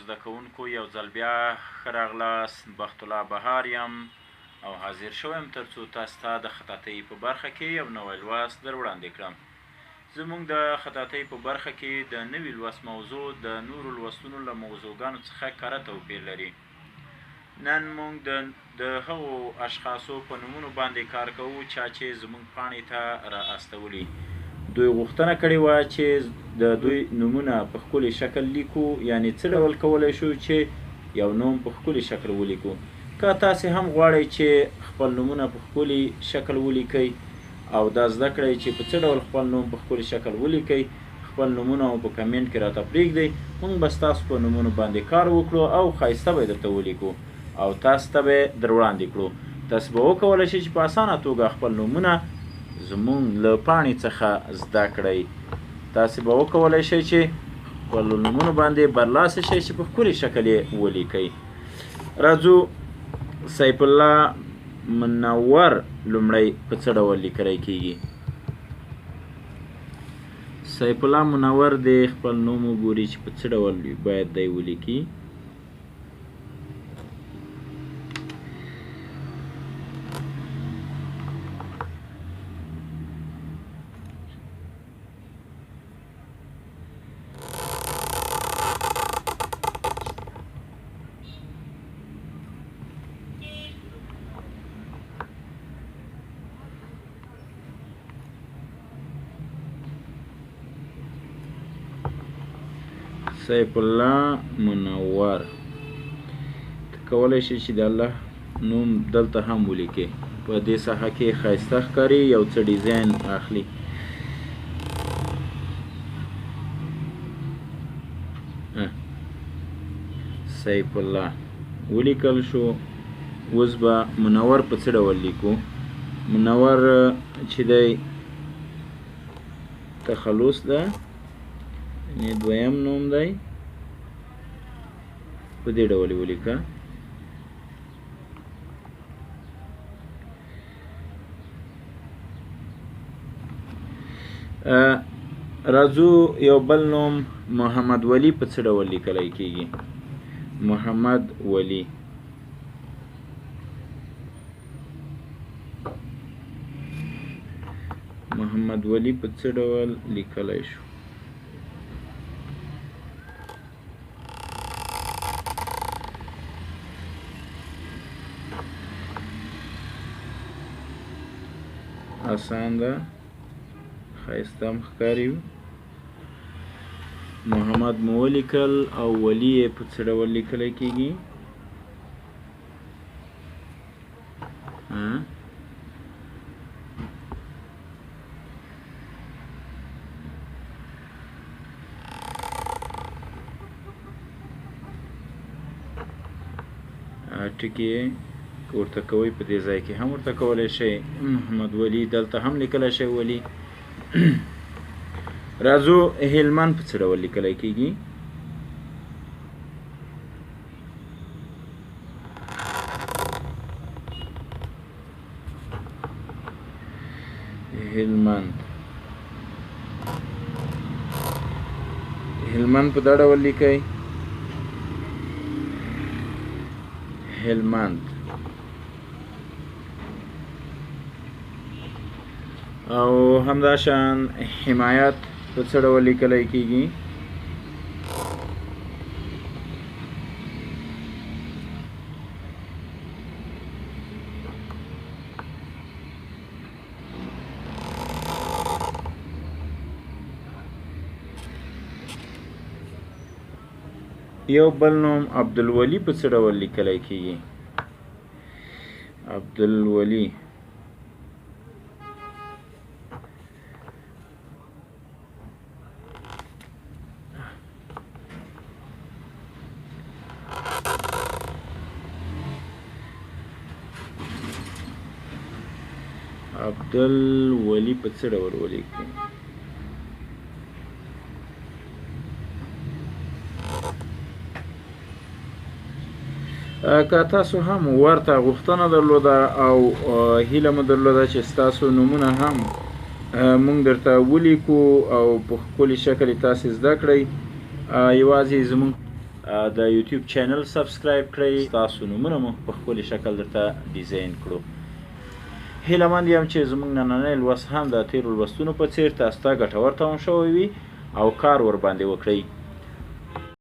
زده کوونکو یو ځل بیا ښه راغلاست. بخت الله بهار یم او حاضر شوی یم ترڅو تاسو ته د خطاطۍ په برخه کې یو نوی لوست در وړاندې کړم. زموږ د خطاطۍ په برخه کې د نوي لوست موضوع د نورو لوستونو له موضوعګانو څخه کره توپیر لري. نن موږ د هغو اشخاصو په نومونو باندې کار کوو چا چې زموږ پاڼې ته را استولي. دوی غوښتنه کړې وه چې د دوی نومونه په ښکلي شکل لیکو، یعنې څه ډول کولی شو چې یو نوم په ښکلي شکل ولیکو. که تاسې هم غواړئ چې خپل نومونه په ښکلي شکل ولیکئ او دا زده کړئ چې په څه ډول خپل نوم په ښکلي شکل ولیکئ، خپل نومونه مو په کمنټ کې راته پرېږدئ، موږ به ستاسو په نومونو باندې کار وکړو او ښایسته به یې درته ولیکو او تاسو ته به یې در وړاندې کړو. تاسو به وکولی شئ چې په اسانه توګه خپل نومونه زموږ له پاڼې څخه زده کړئ. تاسو به وکولی شئ چې خپلو نومونو باندې برلاسي شئ چې په ښکلي شکل یې ولیکئ. راځو سیف الله منور لومړی په څه ډول لیکلی کیږي؟ سیف الله منور دې خپل نوم وګوري چې په څه ډول باید دی ولیکي. سیف الله منور، ته کولی شې چې د الله نوم دلته هم ولیکې، په دې ساحه کې ښایسته ښکاري، یو څه ډیزاین اخلي. سیف الله ولیکل شو. اوس به منور په څه ډول لیکو؟ منور چې دی تخلص ده، یعنې دویم نوم دی، په دې ډول یې ولیکه. راځو یو بل نوم محمد ولی په څه ډول لیکلی کیږي؟ محمد ولی، محمد ولی په څه ډول لیکلی شو؟ اسان ده، ښایسته هم ښکاري. محمد مو ولیکل او ولی یې په څه ډول لیکلی کیږي؟ ټکي یې ورته کوئ، په دې ځای کې هم ورته کولی شئ. محمد ولی دلته هم لیکلی شئ ولی. راځو هلمند په څه ډول لیکلی کیږي؟ هلمند، هلمند په دا ډول لیکئ، هلمند. او همداشان حمایت په څه ډول لیکلی کیږي؟ یو بل نوم عبدالولی په څه ډول لیکلی کیږي؟ عبدالولی، عبدالولی په څه ډول ولیکو؟ که تاسو هم ورته غوښتنه درلوده او هیله مو درلوده چې ستاسو نومونه هم موږ درته ولیکو او په ښکلي شکل یې تاسې زده کړئ، یوازې زموږ د یوټیوب چینل سبسکرایب کړئ، ستاسو نومونه مو په ښکلي شکل درته ډیزاین کړو. هیله مند یم چې زموږ نننی لوست هم د تیرو لوستونو په څیر تاسو ته ګټور تمام شوی وي او کار ورباندې وکړئ.